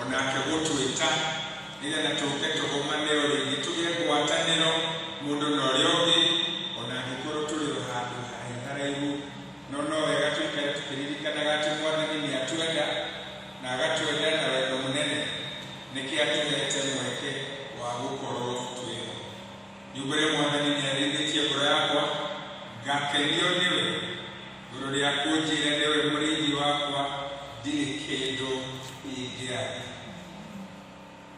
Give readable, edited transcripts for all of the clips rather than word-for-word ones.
Onake gũtwĩta nĩgetha tũke tũgomane o rĩngĩ, tũgĩe ngwatanĩro mũndũ na ũrĩa ũngĩ, ona angĩkorwo tũrĩ o handũ haraiharaihu. No no wega tũikare tũkĩririkanaga atĩ Mwathani nĩ atwenda na agatwenda na wendo mũnene, nĩkĩo atũhete mweke wa gũkorwo twĩho. Nyumbũre Mwathani nĩ arĩithĩtie ngoro yakwa, ngakenio nĩwe. Igũrũ rĩa kũnjĩra nĩwe mũrĩithi wakwa, ndirĩ kĩndũ ingĩaga.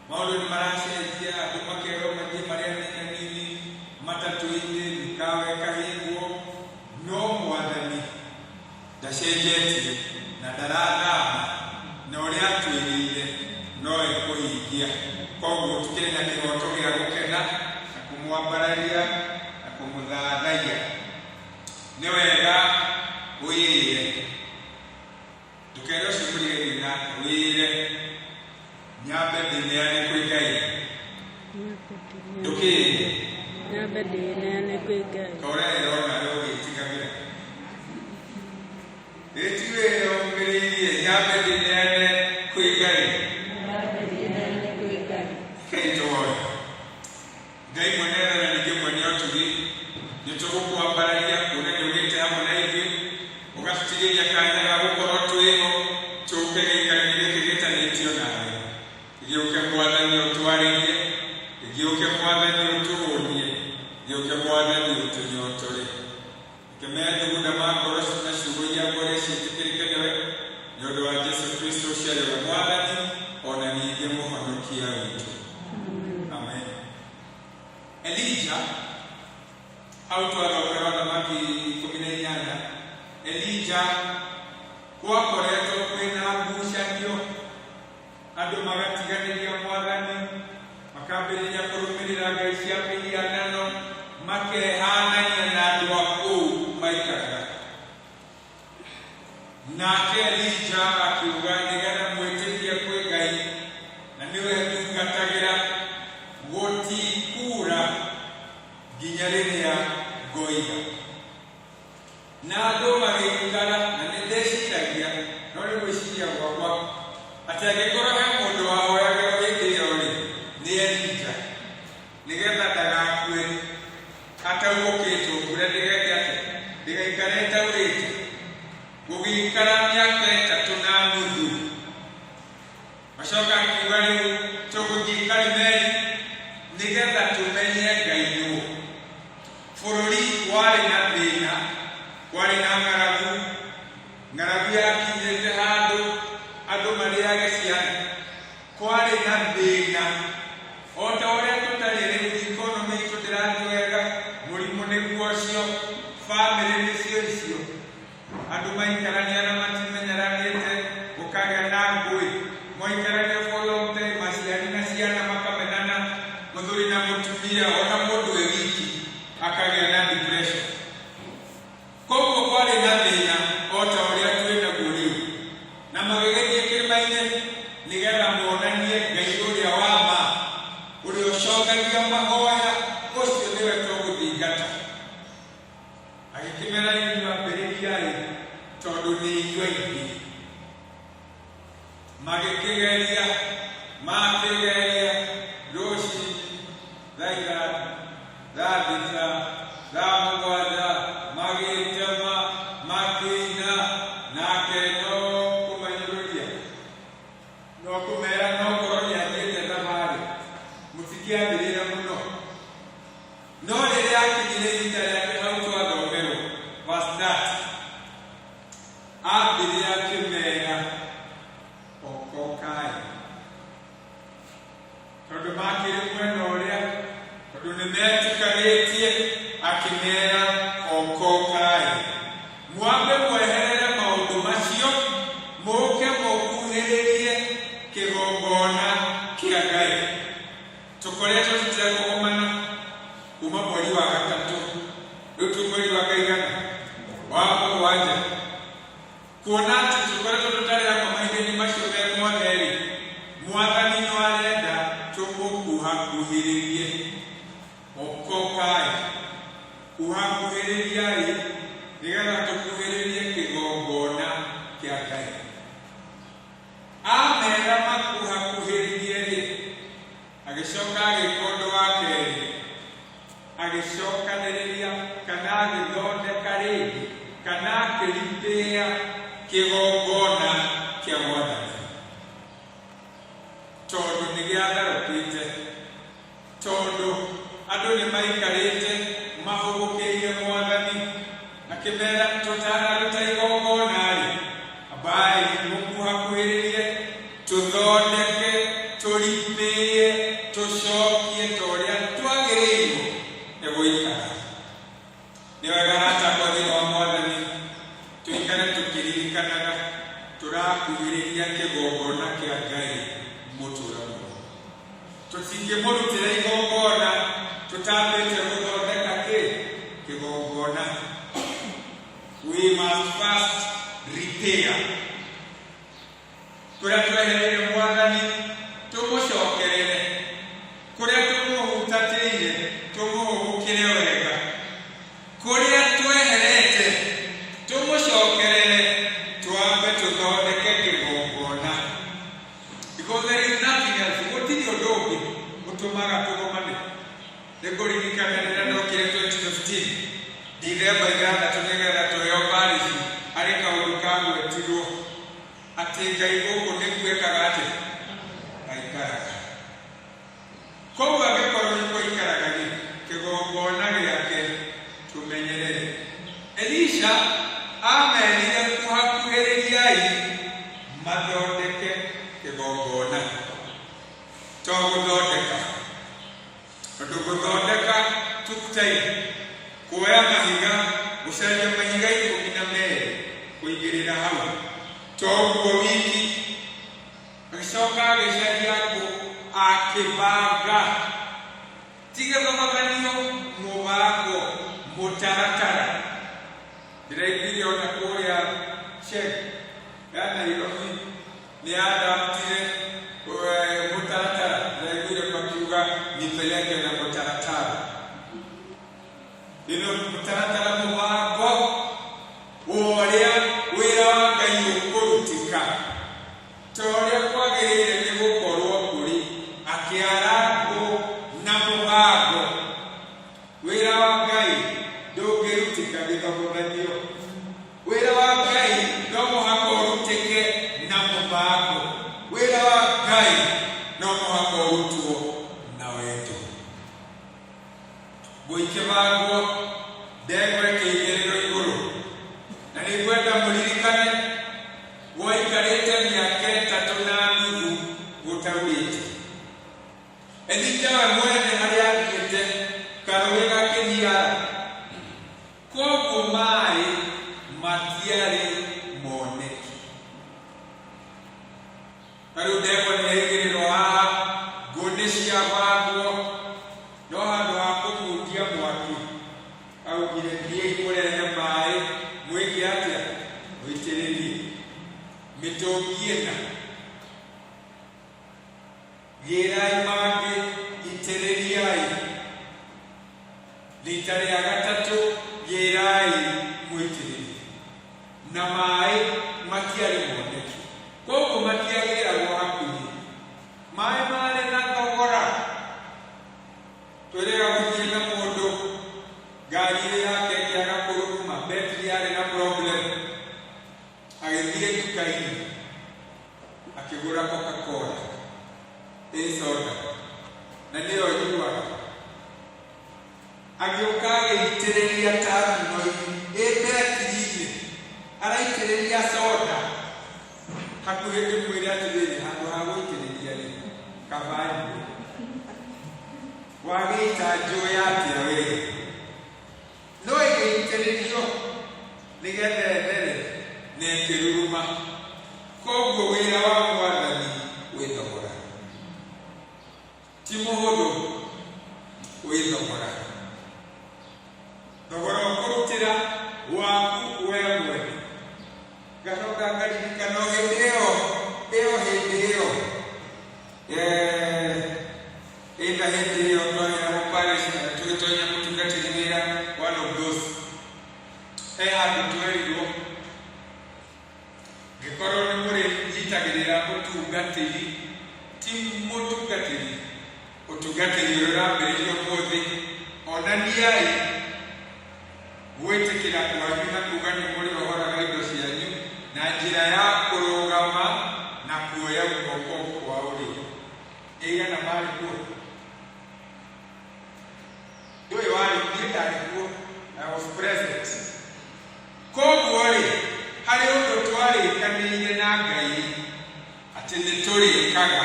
Maũndũ nĩ maracenjia, andũ makerwo mathiĩ marĩa nini matatũ-inĩ, mĩkawa ĩkahingwo, no Mwathani ndacenjetie na ndarathama, na ũrĩa atwĩrĩire no ekũhingia. Koguo tũkĩrĩ na kĩhoto gĩa gũkena na kũmwambararia na kũmũthathaiya. Nĩ wega wĩĩre, ndũkere ũcio mũriganio nake, wĩĩre nyambe ndĩneane kwĩ Ngai. Ndũkĩĩre. Nyambe ndĩneane kwĩ Ngai. Kaũrĩa ĩrona we ũgĩtigagĩra. Ĩti wĩre ũmĩrĩirie nyambe ndĩneane kwĩ Ngai. Nyambe ndĩneane kwĩ Ngai. Rekei tũhoe. Ngai mwene tha na ningĩ mwene ũtugi, nĩ tũgũkwambararia kuona nĩ ũgĩte hamwe na ithuĩ, ũgatũtigĩria kanya ga gũkorwo twĩho, tũke gĩikaro-inĩ gĩkĩ gĩtanĩtio nawe. Gĩũke Mwathani ũtwarĩrie, gĩũke Mwathani ũtũhũnie, gĩũke Mwathani ũtũnyotore. Reke methugunda ma ngoro na ciugo iria ngwaria ciĩtĩkĩrĩke nĩwe, nĩ ũndũ wa Jesu Kristo ũcio arĩ we Mwathani o na ningĩ Mũhonokia witũ. Amen. Elija, hau twathomera Athamaki 18, Elija gwakoretwo kwĩna ngucanio, andũ magatiganĩria Mwathani, makambĩrĩria kũrũmĩrĩra ngai cia mĩhianano, makehanania na andũ a kũu maikaraga. Nake Elija akiuga, nĩgetha mwĩtĩkie kwĩ Ngai na nĩwe ndungatagĩra, gũtikura nginya rĩrĩa ngoiga. Na andũ magĩikara, na nĩ ndeciragia, no nĩ gwĩciria gwakwa, atĩ angĩkorwo he mũndũ wahoyagĩrwo hĩndĩ ĩyo-rĩ, nĩ Elija, nĩgetha ndagakue ataugũkĩtwo, mbura ndĩgeke atĩa, ndĩgaikare ĩtaurĩte. Gũgĩikara mĩaka 3.5. Acoka akiuga, rĩu tũgũthiĩ Karimeli nĩgetha tũmenye Ngai nũ. Bũrũri warĩ na thĩna, kwarĩ na ng'aragu, ng'aragu yakinyĩte handũ andũ marĩage ciana. Kwarĩ na thĩna o ta ũrĩa tũtariĩ rĩu, economy itũ ndĩrathiĩ wega, mũrimũ nĩguo ũcio, bamĩrĩ nĩcio icio. Andũ maikarania na matimenyeranĩte, gũkagĩa na ngũĩ. Mwaikarania for long time, aciari na ciana makamenana, mũthuri na mũtumia, ona mũndũ wĩ wiki akagĩa na depression. Koguo kwarĩ na thĩna o ta ũrĩa twĩ naguo rĩu. Na magĩgĩthiĩ kĩrĩma-inĩ nĩgetha monanie Ngai ũrĩa wa ma, ũrĩa ũcokagia mahoya, ũcio nĩwe tũgũthingata. Agĩkĩmera, inyuĩ ambĩrĩriai, tondũ nĩ inyuĩ aingĩ. Magĩkĩgeria, makĩgeria rũcinĩ thaa 5, thaa 6, thaa 7, magĩtema, makĩina, nake no kũmanyũrũria, no kũmera no korwo nĩ athiĩte thabarĩ, mũtikĩambĩrĩre mũno. No rĩrĩa akinyire ihinda rĩake hau twathomerwo, verse 30, ambire akĩmera, okokai. Tondũ makĩrĩ mwena ũrĩa, tondũ nĩ metukanĩtie, akĩmera, okokai. Mwambe mweherere maũndũ macio, mũke mũkuhĩrĩrie kĩgongona kĩa Ngai. Tũkoretwo tũtekũgomana kuma mweri wa gatatũ, rĩu twĩ mweri wa kaigana? Wa mũgwanja. Kuona atĩ tũkoretwo tũtarĩ hamwe mahinda-inĩ macio me mothe-rĩ, Mwathani no arenda tũmũkuhakuhĩrĩrie. Okokai. Kuhakuhĩrĩriai nĩgetha tũkuhĩrĩrie kĩgongona kĩa Ngai. Amera makuhakuhĩrĩrie. Kĩgongona kĩa Mwathani tondũ nĩ gĩatharũkĩte, tondũ andũ nĩ maikarĩte mahũgũkĩire Mwathani. Akĩmera, tũtanaruta igongona-rĩ, ambai mũkuhakuhĩrĩrie, tũthondeke, tũripĩe, tũcokie ta ũrĩa twagĩrĩirwo nĩ gũikara. Nĩ wega, arata akwa thĩinĩ wa Mwathani, tũikare tũkĩririkanaga tũrakuhĩrĩria kĩgongona kĩa Ngai mũtũra muoyo. Tũtingĩmũrutĩra igongona tũtambĩte gũthondeka kĩ kĩgongona. We must first repair kũrĩa twehereire Mwathani, tũmũcokerere, kũrĩa tũmũhutatĩire, tũmũhũgũkĩre wega, kũrĩa tweherete, tũmũcokerere, twambe tũthondeke kĩgongona, because there is nothing else. Gũtirĩ ũndũ ũngĩ ũtũmaga tũgomane. Nĩ ngũririkana rĩrĩa ndokire 2015 Dithemba 6 nĩgetha tũheo parish, harĩ kaũndũ kagwetirwo atĩ Ngai gũkũ nĩkuo ekaga atĩ aikaraga. Koguo angĩkorwo nĩkuo aikaraga rĩ, kĩgongona gĩake tũmenyerere. Elisha amerire kuhakuhĩrĩriai mathondeke kĩgongona, to gũthondeka, tondũ gũthondeka took time, kuoya mahiga, gũcaria mahiga 12 kũigĩrĩra hau. To ũguo wiki, agĩcoka agĩcaria ngũ, akĩbanga, ti gĩthogothanio, mũbango, mũtaratara. Ndĩraiguire ona kũrĩa Czech ya Nairobi nĩ adaptire mũtaratara. Ndĩraiguire makiuga nipeleke na mũtaratara ĩno, mũtaratara, mũbango wa ũrĩa wĩra wa Ngai ũkũrutĩka ta ũrĩa kwagĩrĩire nĩ gũkorwo kũrĩ. Akĩara ngũ na mũbango. Wĩra wa Ngai ndũngĩrutĩka gĩthogothanio. Wĩra wa Ngai no mũhaka ũrutĩke na mũbango. Wĩra wa Ngai no mũhaka ũrutwo na wendo. Ngũ ikĩbangwo, ndegwa ĩkĩigĩrĩrwo igũrũ. Na nĩ ngwenda mũririkane gwaikarĩte mĩaka 3.5 gũtaurĩte. Elija we mwene harĩa athiĩte karũĩ gakĩniara, koguo maĩ matiarĩ moneki. Na rĩu ndegwa nĩ yaigĩrĩrwo haha, ngũ nĩ ciabangwo, no handũ ha kũmundia mwaki augire, "Thiĩi mũrehe maĩ, mwĩke atĩa? Mũitĩrĩrie mĩtũngi ĩna, gĩrai mangĩ, itĩrĩriai rita rĩa gatatũ, gĩrai mũitĩrĩrie." Na maĩ matiarĩ moneki, koguo matiagĩragwo hakuhĩ. Maĩ marĩ na thogora. Twĩrĩga gũthiĩ na mũndũ, ngari ĩyo yake ĩkĩaga kũruruma, betri yarĩ na problem, agĩthiĩ nduka-inĩ akĩgũra Coca-Cola ĩ soda na nĩyo nyuaga. Agĩũka agĩitĩrĩria terminal-inĩ ĩ betri-inĩ, araitĩrĩria soda hakuhĩ. Ndĩmwĩre atĩrĩrĩ, handũ ha gũitĩrĩria rĩ, kaba nyue. Wagĩita njũĩ atĩa we? No ĩgĩitĩrĩrio nĩgetha ĩthere na ĩkĩruruma. Koguo wĩra wa Mwathani wĩ thogora, ti mũhũthũ, wĩ thogora, thogora ũkũrutĩra waku we mwene. Ngacoka ngaririkana o hĩndĩ ĩyo hĩndĩ ĩyo ĩna hĩndĩ ĩyo twaheagwo parish na tũgĩtonya mũtungatĩri wĩra, one of those, he handũ twerirwo, ngĩkorwo nĩ mũrĩnyitagĩrĩra mũtungatĩri, ti mũtungatĩri, ũtungatĩri ũrĩa ũrambĩrĩrio ũmũthĩ, onaniai gwĩtĩkĩra kwanyu na kuga nĩ mũrĩohoraga indo cianyu. Na njĩra ya kũrũgama na kuoya guoko kwa ũrĩo. Ĩigana marĩ kuo? Ndũĩ warĩ, niĩ ndarĩ kuo. I was present. Koguo rĩ, harĩ ũndũ twarĩkanĩire na Ngai atĩ nĩ tũrĩkaga.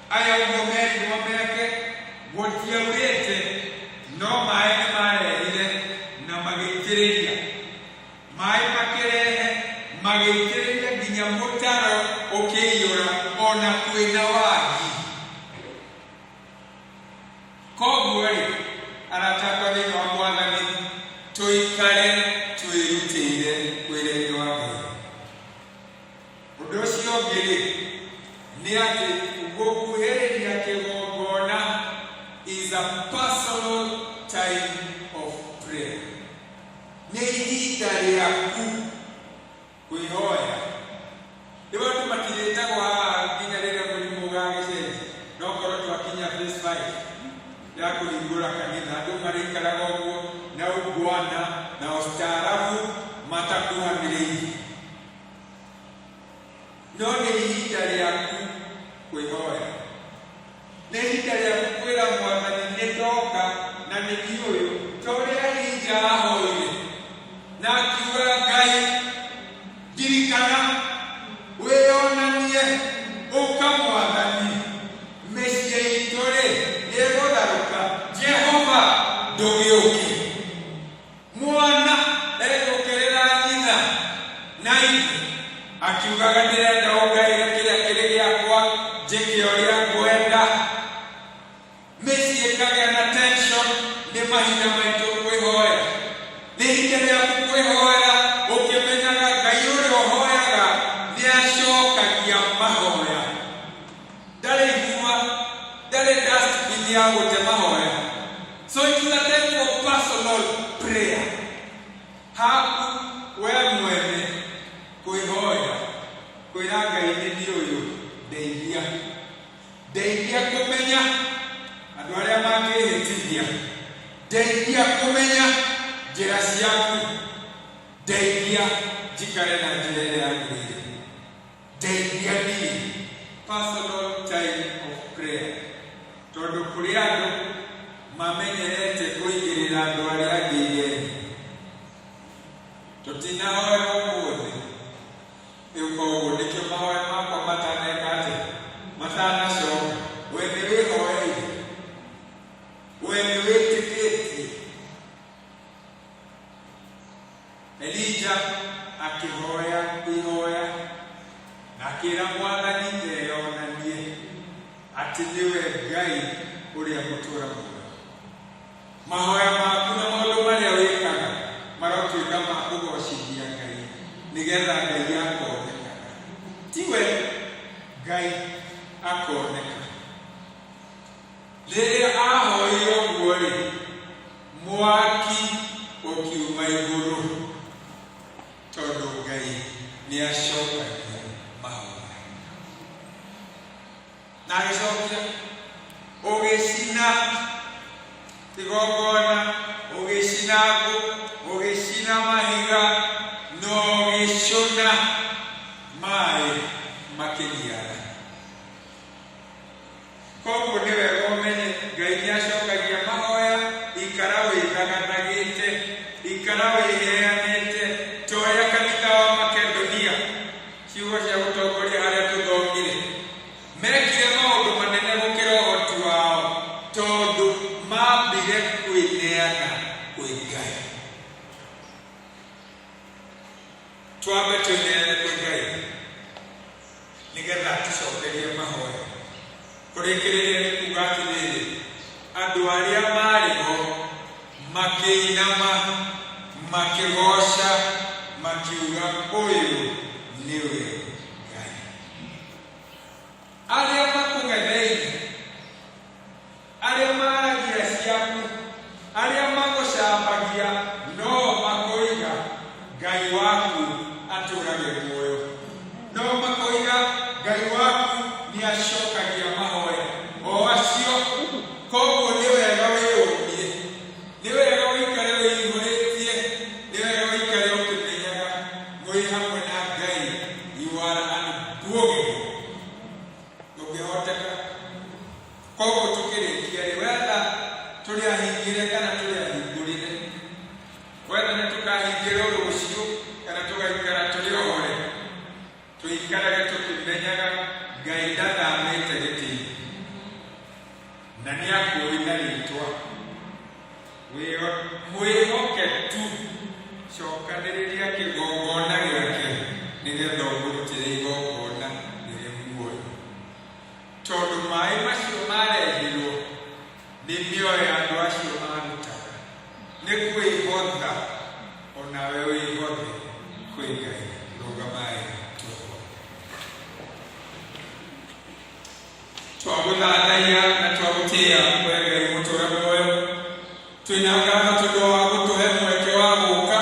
Aya ũguo merirwo meke, gũtiaurĩte, no maĩ nĩ marehire na magĩitĩrĩria. Maĩ makĩrehe, magĩitĩrĩria nginya mũtaro ũkĩiyũra ona kwĩna wagi. Koguo rĩ, arata akwa thĩinĩ wa Mwathani, tũikare twĩrutĩire wĩra-inĩ wa Ngai. Ũndũ ũcio ũngĩ rĩ, nĩ atĩ gũkuhĩrĩria kĩgongona is a personal time of prayer. Nĩ ihinda rĩaku kwĩhoya. Rĩu andũ matirĩtagwo haha nginya rĩrĩa mũrimũ ũgagĩcenjia. No korwo twakinya phase 5 ya kũhingũra kanitha, andũ marĩikaraga ũguo na ungwana na ustaarabu matakuhanĩrĩirie. No nĩ ihinda rĩaku kwĩhoya. Nĩ ihinda rĩaku kwĩra Mwathani nĩ ndoka na nĩ niĩ ũyũ, ta ũrĩa Elija ahoire na akiuga Ngai ndirikana wĩyonanie ũka Mwathani, mĩciĩ itũ rĩ nĩ ĩgũtharũka, Jehova ndũgĩũke. Mwana egũkĩrĩra nyina na ithe akiugaga ndĩrenda ũngaĩre kĩrĩa kĩrĩ gĩakwa njĩke ũrĩa ngwenda. Mĩciĩ ĩkagĩa na tension. Nĩ mahinda maitũ kwĩhoya. Nĩ ihinda rĩaku kwĩhoya ũkĩmenyaga Ngai ũrĩa ũhoyaga nĩ acokagia mahoya. Ndarĩ iguma, ndarĩ dustbin ya gũte mahoya. So it is a time for personal prayer. Haku we mwene kwĩhoya, kwĩra Ngai nĩ niĩ ũyũ, ndeithia. Ndeithia kũmenya andũ arĩa mangĩhĩtithia. Ndeithia kũmenya njĩra ciaku. Ndeithia njikare na njĩra ĩrĩa yagĩrĩire. Ndeithia niĩ. Personal time of prayer. Tondũ kũrĩ andũ mamenyerete kũigĩrĩra andũ arĩa angĩ igenyo. Tũtinahoya ũmũthĩ. Rĩu koguo nĩkĩo mahoya makwa mataneka atĩa? Matanacoka. We nĩ wĩhoeire. We nĩ wĩtĩkĩtie. Elija akĩhoya ihoya na akĩra Mwathani eyonanie atĩ nĩwe Ngai ũrĩa mũtũũra muoyo. Mahoya maku na maũndũ marĩa wĩkaga marotuĩka ma kũgocithia Ngai nĩgetha Ngai akonekaga. Tiwe Ngai akoneka. Rĩrĩa ahoire ũguo rĩ, mwaki ũkiuma igũrũ tondũ Ngai nĩ acokagia mahoya. Na agĩcokia ũgĩcina igongona, ũgĩcina ngũ, ũgĩcina mahiga, na ũgĩcũna maĩ makĩniara. Koguo nĩ wega ũmenye Ngai nĩ acokagia mahoya, ikara wĩthagathaga, ikara wĩheanĩte ta ũrĩa kanitha wa Makedonia, ciugo cia gũtongoria harĩa tũthomire, mekire maũndũ manene gũkĩra ũhoti wao tondũ mambire kwĩneana kwĩ Ngai. Twambe twĩneane kwĩ Ngai nĩgetha atũcokerie mahoya. Kũrĩkĩrĩria nĩ kuga atĩrĩrĩ, andũ arĩa marĩ ho makĩinama, makĩgoca, makiuga ũyũ nĩwe Ngai. Arĩa makũng'etheire, arĩa maragia ciaku, arĩa magũcambagia, no makoiga Ngai waku atũrage muoyo. No makoiga Ngai waku nĩ acokagia mahoya. O acio, koguo nĩ wega wĩyũmie, nĩ wega ũikare wĩihũrĩtie, nĩ wega ũikare ũkĩmenyaga mwĩ hamwe na Koguo tũkĩrĩkia rĩ, wetha tũrĩ ahingĩre kana tũrĩ ahingũrĩre, wetha nĩ tũkahingĩrwo rũciũ kana tũgaikara tũrĩ ohore, tũikarage tũkĩmenyaga Ngai ndathamĩte gĩtĩ-inĩ na nĩ akũũĩ na rĩtwa. Mwĩhoke tu, cokanĩrĩria kĩgongona gĩake nĩgetha ũmũrutĩre igongona rĩrĩ muoyo. Tondũ maĩ macio marehirwo nĩ mĩoyo ya andũ acio marutaga, nĩ kwĩhotha onawe wĩhothe kwĩ Ngai. Rũgamai tũhoe. Twagũthathaiya na twagũtĩĩa we Ngai mũtũũra muoyo, twĩna ngatho tondũ wa gũtũhe mweke wa gũka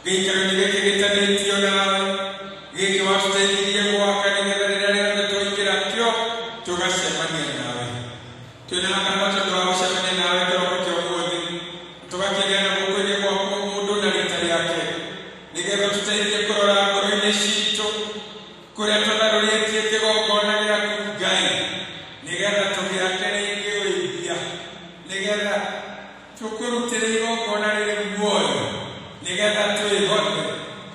gĩikaro-inĩ gĩkĩ gĩtanĩtio nawe, gĩkĩ watũteithirie gwaka nĩgetha rĩrĩa rĩothe twaingĩra kĩo tũgacemania nawe. Twĩna ngatho tondũ wa gũcemania nawe kĩroko kĩa ũmũthĩ, tũgakĩgĩa guoko-inĩ gwaku mũndũ na rita rĩake, nĩgetha tũteithie kũrora ngoro-inĩ citũ kũrĩa tũtharũrĩtie kĩgongona gĩaku Ngai, nĩgetha tũgĩake rĩngĩ ũimbia, nĩgetha tũkũrutĩre igongona rĩrĩ muoyo, nĩgetha twĩhothe,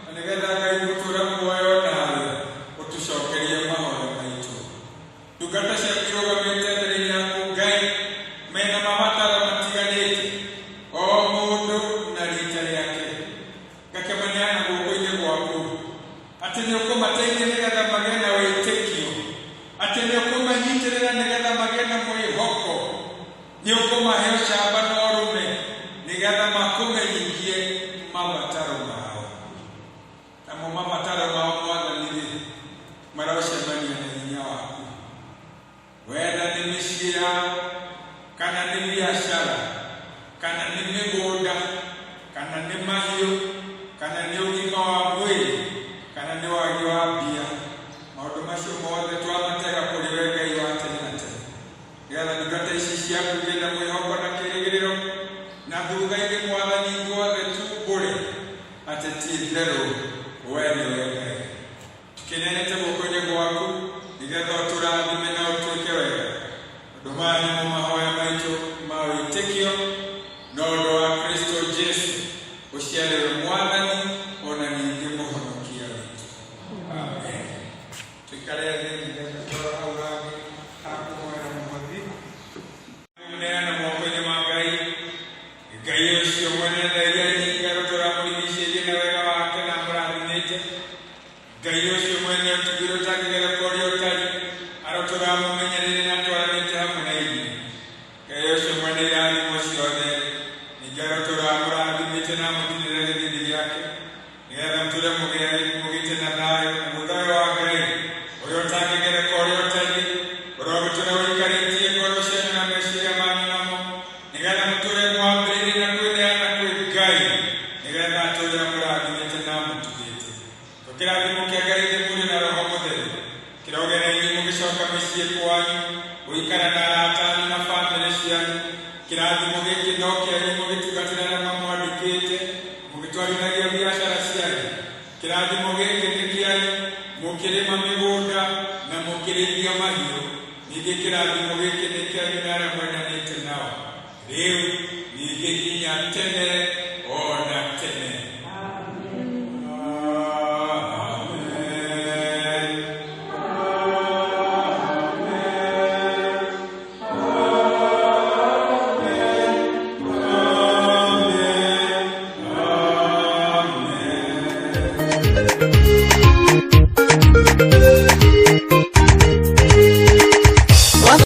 na nĩgetha Ngai gũtũũra muoyo nawe ũtũcokerie mahoya maitũ. Ndungata ciaku irũgamĩte mbere-inĩ yaku Ngai, mena mabataro matiganĩte, o mũndũ na rita rĩake. Ngakĩmaneana guoko-inĩ gwaku, atĩ nĩ ũkũmateithia nĩgetha magĩe na wĩtĩkio, atĩ nĩ ũkũmanyitĩrĩra nĩgetha magĩe na mwĩhoko, nĩ ũkũmahe ũcamba na ũrũme nĩgetha makũmenyithie mabataro mao. Namo mabataro mao Mwathani-rĩ, marocemania na hinya waku. Wetha nĩ mĩciĩ yao, kana nĩ biacara, kana nĩ mĩgũnda, kana nĩ mahiũ, kana nĩ ũgima wa mwĩrĩ, kana nĩ wagi wa mbia, maũndũ macio mothe twamatega kũrĩ we Ngai wa tene na tene, nĩgetha ndungata ici ciaku igĩe na mwĩhoko na kĩrĩgĩrĩro, na thutha-inĩ Mwathani ithuothe tumbũre atĩ ti itherũ we nĩwe Ngai. Tũkĩneanĩte guoko-inĩ gwaku nĩgetha ũtũrathime na ũtwĩke wega. Ũndũ maya nĩmo mahoya maitũ ma wĩtĩkio na ũndũ wa Kristo Jesu, ũciarĩwe Mwathani ona ningĩ Mũhonokia witũ. Amen. Tũikare thĩ nĩgetha tũrore hau hangĩ ha kũhoya mũhothi. Mũneana moko-inĩ ma Ngai, Ngai ũcio mwene tha iria nyingĩ arotũra mũrigicĩirie na wega wake na amũrathimĩte. Ngai ũcio mwene ũtugi ũrĩa ũtangĩgereka ũrĩa ũtari, arotũra amũmenyereire na atwaranĩte hamwe na inyuĩ. Ngai ũcio mwene irathimo ciothe, ningĩ arotũra amũrathimĩte na amũtirĩre gĩthithi gĩake, nĩgetha mũtũre mũgĩte na thayũ, naguo thayũ wa Ngai ũrĩa ũtangĩgereka ũrĩa ũtariĩ, ũrogĩtũra ũikarĩtie ngoro cianyu na meciria manyu namo, nĩgetha mũtũre mwambĩrĩirie na kwĩneana kwĩ Ngai, nĩgetha atũre amũrathimĩte na amũtugĩte. Kĩrathimo kĩa Ngai Ithe, Mũriũ na Roho Mũtheru kĩrogĩa na inyuĩ mũgĩcoka mĩciĩ kwanyu, gũikara na arata anyu na bamĩrĩ cianyu. Kĩrathimo gĩkĩ no kĩanyu mũgĩtungatĩra arĩa mamwandĩkĩte, mũgĩtwarithagia biacara cianyu. Kĩrathimo gĩkĩ nĩ kĩanyu mũkĩrĩma mĩgũnda na mũkĩrĩithia mahiũ. Ningĩ kĩrathimo gĩkĩ nĩ kĩanyu na arĩa mwendanĩte nao, rĩu ningĩ nginya tene